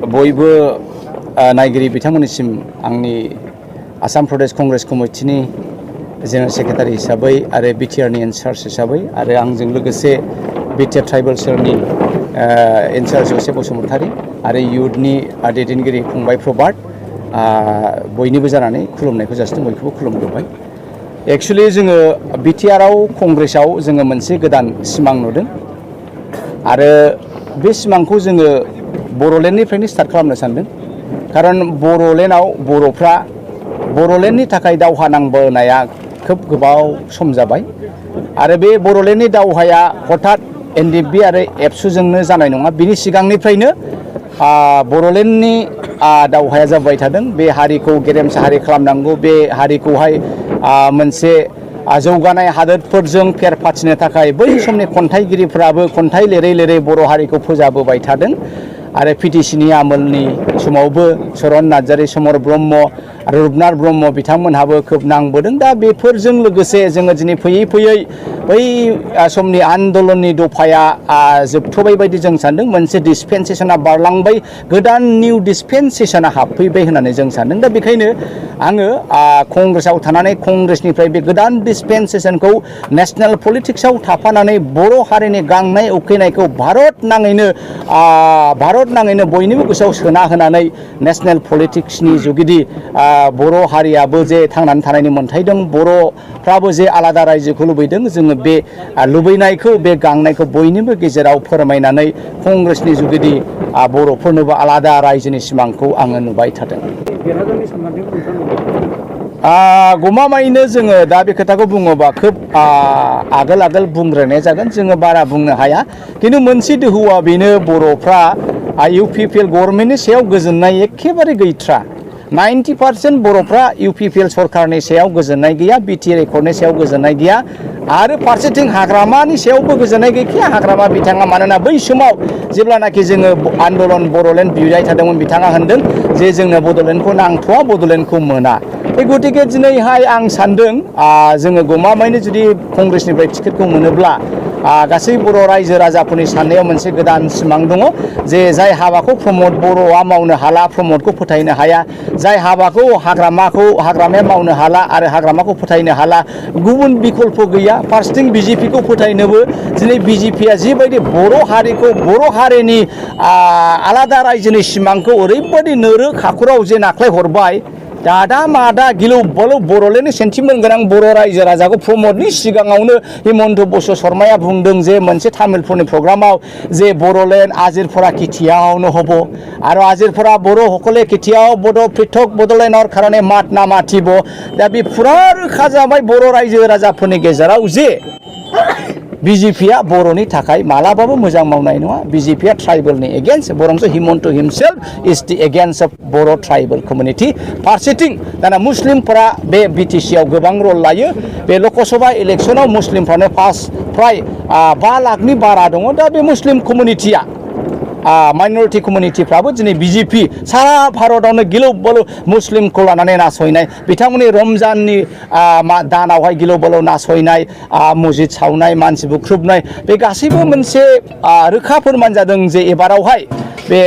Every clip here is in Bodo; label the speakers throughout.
Speaker 1: बयबो नायगिरि बिथांमोननिसिम आंनि आसाम प्रदेश कंग्रेस कमिटिनि जेनेरेल सेक्रेटारि हिसाबै आरो बिटिआरनि इनचार्ज हिसाबै आरो आंजों लोगोसे बिटिआर ट्राइबेल सेलनि इनचार्ज जसेफ बसुमतारी आरो इयुथनि दैदेनगिरि फंबाय प्रभात बयनिबो जानानै खुलुमनायखौ जासिदों बयखौबो खुलुमग्रोबाय। एक्चुअली जोङो बिटिआरआव कंग्रेसआव जोङो मोनसे गोदान सिमां नुदों आरो बे सिमांखौ जोङो बर'लेण्डनिफ्रायनो स्टार्ट खालामनो सानदों। खारन बर'लेण्डआव बर'फ्रा बर'लेण्डनि थाखाय दावहा नांबोनाया खोब गोबाव सम जाबाय आरो बे बर'लेण्डनि दावहाया हठात एनडिएफबि आरो एबसुजोंनो जानाय नङा। बिनि सिगांनिफ्रायनो बर'लेण्डनि दावहाया जाबाय थादों। बे हारिखौ गेरेमसा हारि खालामनांगौ, बे हारिखौहाय मोनसे जौगानाय हादोरफोरजों फेर फाथिनो थाखाय बै समनि खन्थाइगिरिफ्राबो खन्थाइ लिरै लिरै बर' हारिखौ फोजाबोबाय थादों आरो पिटिसिनि आमोलनि समावबो चरन नार्जारी, समर ब्रह्म आरो रुपनाथ ब्रह्म बिथांमोनहाबो खोब नांबोदों। दा बेफोरजों लोगोसे जोङो दिनै फैयै फैयै बै समनि आन्दलननि दफाया जोबथ'बाय बायदि जों सानदों। मोनसे डिसपेन्सेसना बारलांबाय, गोदान निउ डिसपेन्सेसना हाबफैबाय होननानै जों सानदों। दा बेखायनो आङो कंग्रेसआव थानानै कंग्रेसनिफ्राय बे गोदान डिसपेन्सेसनखौ नेशनेल पलिटिक्सआव थाफानानै बर' हारिनि गांनाय उखैनायखौ भारत नाङैनो बयनिबो गोसोआव सोना होनानै नेशनेल पलिटिक्सनि जुगिदि बर' हारियाबो जे थांनानै थानायनि मोन्थाय दं, बर'फ्राबो जे आलादा रायजोखौ लुबैदों, जोङो बे लुबैनायखौ बे गांनायखौ बयनिबो गेजेराव फोरमायनानै कंग्रेसनि जुगिदि बर'फोरनोबो आलादा रायजोनि सिमांखौ आङो नुबाय थादों। गमामायैनो जोङो दा बे खोथाखौ बुङोबा खोब आगोल बुंग्रोनाय जागोन, जोङो बारा बुंनो हाया। खिन्थु मोनसे दोहौआ बेनो, बर'फ्रा इउपिपिएल गभर्नमेन्टनि सायाव गोजोननाय एखेबारे गैथ्रा। 90% बर'फ्रा इउपिपिएल सरकारनि सायाव गोजोननाय गैया, बिटिआर एकर्डनि सायाव गोजोननाय गैया आरो फारसेथिं हाग्रामानि सायावबो गोजोननाय गैखाया। हाग्रामा बिथाङा, मानोना बै समाव जेब्लानाखि जोङो आन्दलन बर'लेण्ड बिबाय थादोंमोन, बिथाङा होनदों जे जोंनो बड'लेण्डखौ नांथ'वा, बड'लेण्डखौ मोना। बे गतिके दिनैहाय आं सानदों जोङो गमामायैनो जुदि कंग्रेसनिफ्राय टिकेटखौ मोनोब्ला गासै बर' रायजो राजाफोरनि साननायाव मोनसे गोदान सिमां दङ जे जाय हाबाखौ प्रमद बर'आ मावनो हाला, प्रमदखौ फोथायनो हाया, जाय हाबाखौ हाग्रामाया मावनो हाला आरो हाग्रामाखौ फोथायनो हाला, गुबुन बिकल्प गैया। फारसेथिं बिजेपिखौ फोथायनोबो दिनै बिजेपिआ जिबायदि बर' हारिखौ, बर' हारिनि आलादा रायजोनि सिमांखौ ओरैबायदि नोरो हाखराव जे नाख्लाय हरबाय, दादा मादा गिलु बालु बर'लेण्डनि सेन्टिमेन्ट गोनां बर' रायजो राजाखौ प्रमदनि सिगाङावनो हिमन्त बिश्व शर्माया बुंदों जे मोनसे तामिलफोरनि प्रग्रामाव जे बर'लेण्ड आजिरफोरा खेथियावनो हब आरो आजिरफोरा बर' हकले खेथियाव बड' पृथक बड'लेण्डर कारणे मात ना माथिब। दा बे फुरा रोखा जाबाय बर' रायजो राजाफोरनि गेजेराव जे बिजेपिआ बर'नि थाखाय मालाबाबो मोजां मावनाय नङा। बिजेपिआ ट्राइबेलनि एगेन्स्ट, बरंसो Himanta himself is the against of Bodo' tribal community. फारसेथिं दाना मुस्लिमफोरा बे बिटिसिआव गोबां रल लायो। बे लकसभा इलेक्सनाव मुस्लिमफ्रानो फ्राय 5 लाखनि बारा दङ। दा बे मुस्लिम कमिउनिटिया माइनरिटि कमिउनिटिफ्राबो दिनै बिजेपि सारा भारतआवनो गिलु बालु मुस्लिमखौ लानानै नासयनाय, बिथांमोननि रमजाननि दानावहाय गिलु बालु नासयनाय, मस्जिद सावनाय, मानसि बुख्रुबनाय, बे गासैबो मोनसे रोखा फोरमान जादों जे एबारावहाय बे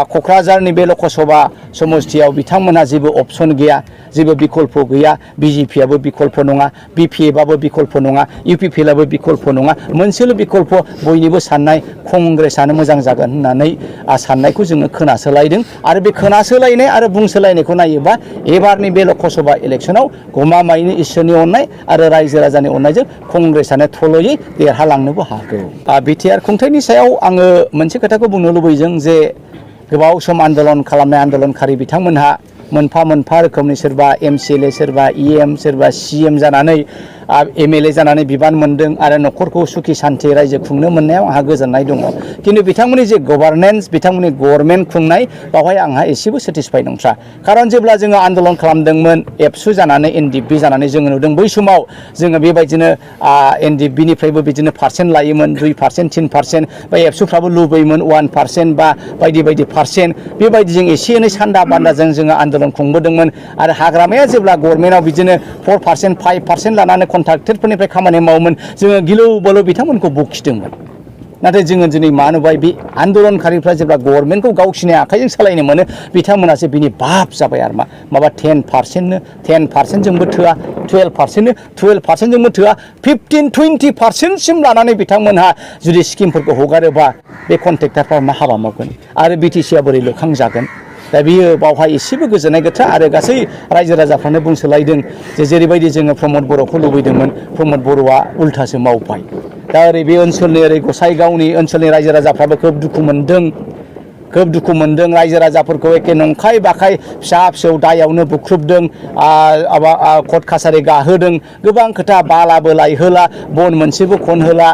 Speaker 1: क'क्राझारनि बे लकसभा समस्तियाव बिथांमोनहा जेबो अपसन गैया, जेबो बिकल्प गैया। बिजेपिआबो बिकल्प नङा, बिपिएफआबो बिकल्प नङा, इउपिपिएलआबो बिकल्प नङा। मोनसेल' बिकल्प, बयनिबो साननाय कंग्रेसआनो मोजां जागोन होननानै साननायखौ जोङो खोनासोलायदों। आरो बे खोनासोलायनाय आरो बुंसोलायनायखौ नायोबा एबारनि बे लकसभा इलेक्सनाव गमामायैनो इसोरनि अननाय आरो रायजो राजानि अननायजों कंग्रेसआनो थल'यै देरहालांनोबो हागौ। बिटिआर खुंथायनि सायाव आङो मोनसे खोथाखौ बुंनो लुबैदों जे गोबाव सम आन्दलन खालामनाय आन्दलनकारि बिथांमोनहा मोनफा मोनफा रोखोमनि सोरबा एमसिएलए, सोरबा इएम, सोरबा सिएम जानानै एमएलए जानानै बिबान मोनदों आरो न'खरखौ सुखि सान्थि रायजो खुंनो मोननायाव आंहा गोजोननाय दङ। खिन्थु बिथांमोननि जे गभार्नेन्स, बिथांमोननि गभर्नमेन्ट खुंनाय, बावहाय आंहा एसेबो सेटिसफाइड नंथ्रा। खारन जेब्ला जोङो आन्दलन खालामदोंमोन एबसु जानानै, एनडिएफबि जानानै जोङो नुदों बै समाव जोङो बेबायदिनो एनडिएफबिनिफ्रायबो बिदिनो पार्सेन्ट लायोमोन, 2%, 3%, बा एबसुफ्राबो लुबैयोमोन 1% बा बायदि बायदि पार्सेन्ट। बेबायदिजों एसे एनै सान्दा बान्दाजों जोङो आन्दलन खुंबोदोंमोन आरो हाग्रामाया जेब्ला गभर्नमेन्टआव बिदिनो 4%, 5% लानानै कन्ट्राक्टरफोरनिफ्राय खामानि मावोमोन, जोङो गिलु बालु बिथांमोनखौ बखिदोंमोन। नाथाय जोङो दिनै मा नुबाय बे आन्दलनकारिफ्रा जेब्ला गभर्नमेन्टखौ गावसिनि आखाइजों सालायनो मोनो बिथांमोनासो बिनि बाप जाबाय आरो माबा 10%जोंबो थोआ 12%जोंबो थोआ 15-20% सिम लानानै बिथांमोनहा जुदि स्किमफोरखौ हगारोबा बे कन्ट्रेक्टरफ्रा मा हाबा मावगोन आरो बिटिसिआ बोरै लुखांजागोन दा बियो बावहाय एसेबो गोजोननाय गैथ्रा आरो गासै रायजो राजाफ्रानो बुंसोलायदों जे जेरैबायदि जोङो प्रमद बर'खौ लुबैदोंमोन प्रमद बर'आ उल्थासो मावबाय दा ओरै बे ओनसोलनि ओरै गसाइगावनि ओनसोलनि रायजो राजाफ्राबो खोब दुखु मोनदों रायजो राजाफोरखौ एखे नंखाय बाखाय फिसा फिसौ दायावनो बुख्रुबदों कर्ट कासारि गाहोदों गोबां खोथा बालाबो लायहोला बन मोनसेबो खनहोला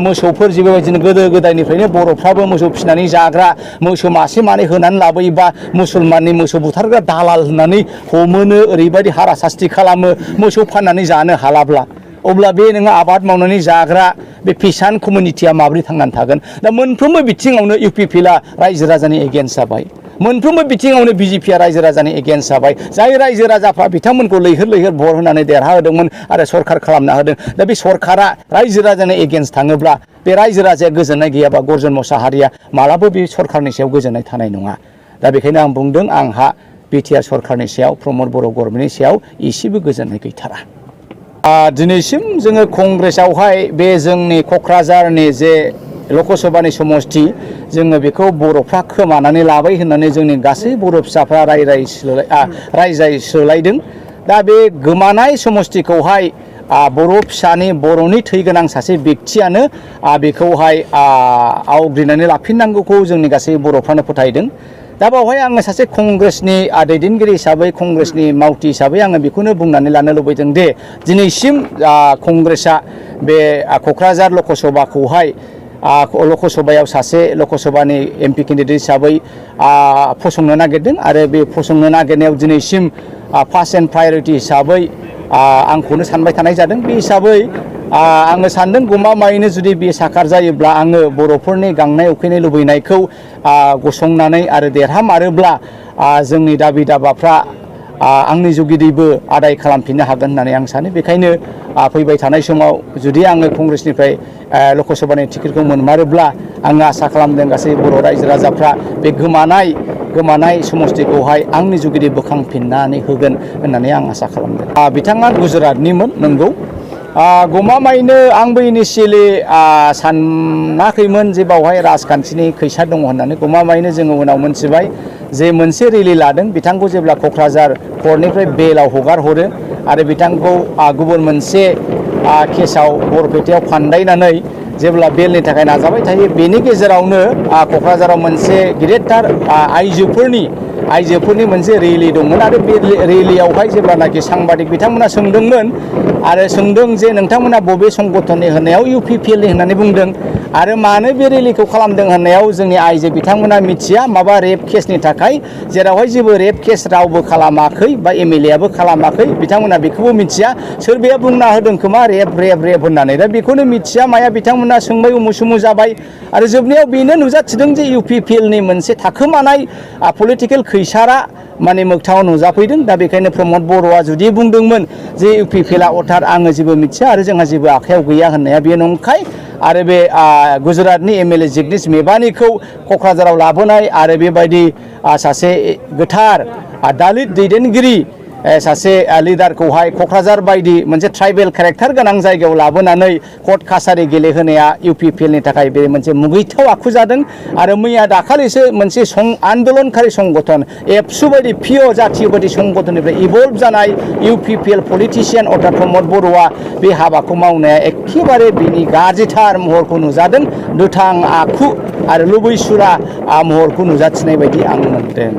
Speaker 1: मोसौफोर बेबायदिनो गोदो गोदायनिफ्रायनो बर'फ्राबो मोसौ फिसिनानै जाग्रा मोसौ मासे मानै होनानै लाबोयोबा मुसलमाननि मोसौ बुथारग्रा दालाल होननानै हमोनो ओरैबायदि हारा सास्ति खालामो मोसौ फाननानै जानो हालाब्ला अब्ला बे नोङो आबाद मावनानै जाग्रा बे फिसान कमिउनिटिया माबोरै थांनानै थागोन दा मोनफ्रोमबो बिथिङावनो इउपिपिएलआ रायजो राजानि एगेन्स्ट जाबाय मोनफ्रोमबो बिथिङावनो बिजेपिआ रायजो राजानि एगेन्स्ट जाबाय जाय रायजो राजाफ्रा बिथांमोनखौ लैहोर भट होनानै देरहाहोदोंमोन आरो सरखार खालामना होदों दा बे सरखारा रायजो राजानि एगेन्स्ट थाङोब्ला बे रायजो राजाया गोजोननाय गैयाबा गर्जन मोसाहारिया मालाबो बे सरखारनि सायाव गोजोननाय थानाय नङा दा बेखायनो आं बुंदों आंहा बिटिआर सरखारनि सायाव प्रमद बर' गभर्नमेन्टनि सायाव एसेबो गोजोननाय गैथारा दिनैसिम जोङो कंग्रेसआवहाय बे जोंनि क'क्राझारनि जे लकसभानि समस्ति जोङो बेखौ बर'फ्रा खोमानानै लाबाय होननानै जोंनि गासै बर' फिसाफ्रा रायजायसोलायदों दा बे गोमानाय समस्तिखौहाय बर' फिसानि बर'नि थै गोनां सासे व्यक्तियानो बेखौहाय आवग्रिनानै लाफिननांगौखौ जोंनि गासै बर'फ्रानो फोथायदों दा बावहाय आङो सासे कंग्रेसनि दैदेनगिरि हिसाबै कंग्रेसनि मावथि हिसाबै आङो बेखौनो बुंनानै लानो लुबैदों दि दिनैसिम कंग्रेसआ बे क'क्राझार लकसभाखौहाय लकसभायाव सासे लकसभानि एमपि केन्डिडेट हिसाबै फसंनो नागिरदों आरो बे फसंनो नागिरनायाव दिनैसिम फार्स्ट एन्ड प्रायरिटि हिसाबै आंखौनो सानबाय थानाय जादों बे हिसाबै आङो सानदों गमामायैनो जुदि बे साखार जायोब्ला आङो बर'फोरनि गांनाय उखैनाय लुबैनायखौ गसंनानै आरो देरहामारोब्ला जोंनि दाबि दाबाफ्रा आंनि जुगिदैबो आदाय खालामफिननो हागोन होननानै आं सानो बेखायनो फैबाय थानाय समाव जुदि आङो कंग्रेसनिफ्राय लकसभानि टिकेटखौ मोनमारोब्ला आङो आसा खालामदों गासै बर' रायजो राजाफ्रा बे गोमानाय समस्तिखौहाय आंनि जुगिदि बोखांफिननानै होगोन होननानै आं आसा खालामदों बिथाङा गुजरातनिमोन नंगौ गमामायैनो आंबो इनिशियेलि सानाखैमोन जे बावहाय राजखान्थिनि खैसा दङ होननानै गमामायैनो जोङो उनाव मोनथिबाय जे मोनसे रेलि लादों बिथांखौ जेब्ला क'क्राझार कर्टनिफ्राय बेलाव हगार हरो आरो बिथांखौ गुबुन मोनसे केसाव बरपेटायाव फान्दायनानै जेब्ला बेलनि थाखाय नाजाबाय थायो बेनि गेजेरावनो क'क्राझाराव मोनसे गिदिरथार आइजोफोरनि मोनसे रेलि दंमोन आरो बे रेलियावहाय जेब्लानाखि सांबादिक बिथांमोना सोंदोंमोन आरो सोंदों जे नोंथांमोना बबे संगठननि होननायाव इउपिपिएलनि होननानै बुंदों आरो मानो बे रेलिखौ खालामदों होननायाव जोंनि आइजो बिथांमोना मिथिया माबा रेप केसनि थाखाय जेरावहाय जेबो रेप केस रावबो खालामाखै बा एमएलएआबो खालामाखै बिथांमोना बेखौबो मिथिया सोरबाया बुंना होदों खोमा रेप होननानै दा बेखौनो मिथिया माया बिथांमोना सोंबाय उमुसुमु जाबाय आरो जोबनायाव बेनो नुजाथिदों जे इउपिपिएलनि मोनसे थाखोमानाय पलिटिकेल खैसारा माने मोगथाङाव नुजाफैदों दा बेखायनो प्रमद बर'आ जुदि बुंदोंमोन जे इउपिपिएलआ अर्थात आङो जेबो मिथिया आरो जोंहा जेबो आखायाव गैया होननाया बेयो नंखाय आरो बे गुजरातनि एमएलए जिग्नेश मेवानीखौ क'क्राझाराव लाबोनाय आरो बेबायदि सासे गोथार दालित दैदेनगिरि सासे लिडारखौहाय क'क्राझार बायदि मोनसे ट्राइबेल केरेक्टार गोनां जायगायाव लाबोनानै कर्ट कासारि गेलेहोनाया इउपिपिएलनि थाखाय बे मोनसे मुगैथाव आखु जादों आरो मैया दाखालिसो मोनसे आन्दलनकारि संगठन एबसु बायदि पिअ जातीय बायदि संगठननिफ्राय इभल्भ जानाय इउपिपिएल पलिटिशियान अर्थात प्रमद बर'आ बे हाबाखौ मावनाया एखेबारे बिनि गाज्रिथार महरखौ नुजादों दुथां आखु आरो लुबैसुला महरखौ नुजाथिनाय बायदि आं मोनदों।